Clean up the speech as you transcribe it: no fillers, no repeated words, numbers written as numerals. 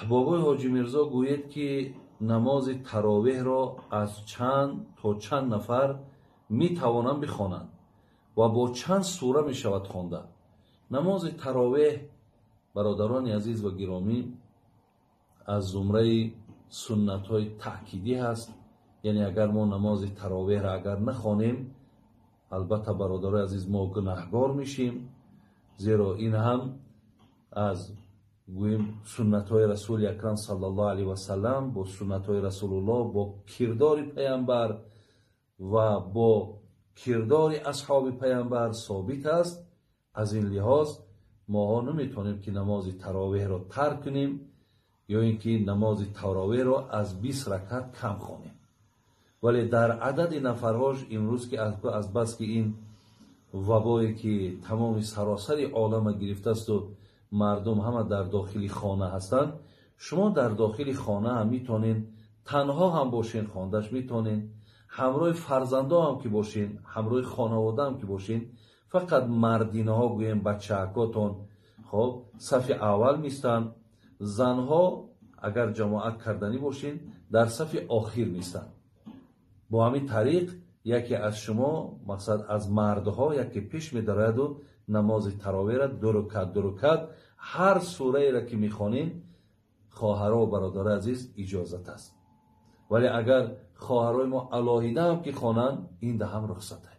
Бобои Ҳоҷи Мирзо, гӯед, ки намози таровеҳро аз чанд то чанд нафар метавонанд бихонанд ва бо чанд сура мешавад хонда? Намози таровеҳ, бародарони азиз ва гиромӣ, аз зумраи суннатҳои таъкидӣ ҳаст. Яъне агар мо намози таровеҳро агар нахонем, албатта, бародарои азиз, мо гунаҳгор мешем, зеро ин ҳам аз, гӯем, суннатҳои Расули Акрам саллаллоҳу алайҳи васаллам, бо суннатҳои Расулуллоҳ, бо кирдори паямбар ва бо кирдори асҳоби паямбар собит аст. Аз ин лиҳоз моҳо наметавонем, ки намози таровеҳро тарк кунем ё ин ки намози таровеҳро аз 20 ракат кам хонем. Вале дар адади нафарҳош имрӯз, ки азбаски ин вабое, ки тамоми саросари олама гирифтаасту мардум ҳама дар дохили хона ҳастанд, шумо дар дохили хона ҳам метавонед, танҳо ҳам бошен, хондаш метавонед, ҳамроҳи фарзандо ҳам ки бошен, ҳамроҳи хонавода ҳам ки бошен. Фақат мардинаҳо, гӯем, бачаакотон, хоб, сафи аввал меистанд, занҳо агар ҷамоат карданӣ бошен, дар сафи охир меистанд. Бо ҳамин тариқ яке аз шумо, мақсад, аз мардҳо яке пеш медарояду намози таровеҳра ду рукат, ду рукат, ҳар сураеро ки мехонем, хоҳаро ва бародарои азиз, иҷозат аст. Вале агар хоҳарои мо алоҳида ҳам ки хонанд, ин да ҳам рухсат аст.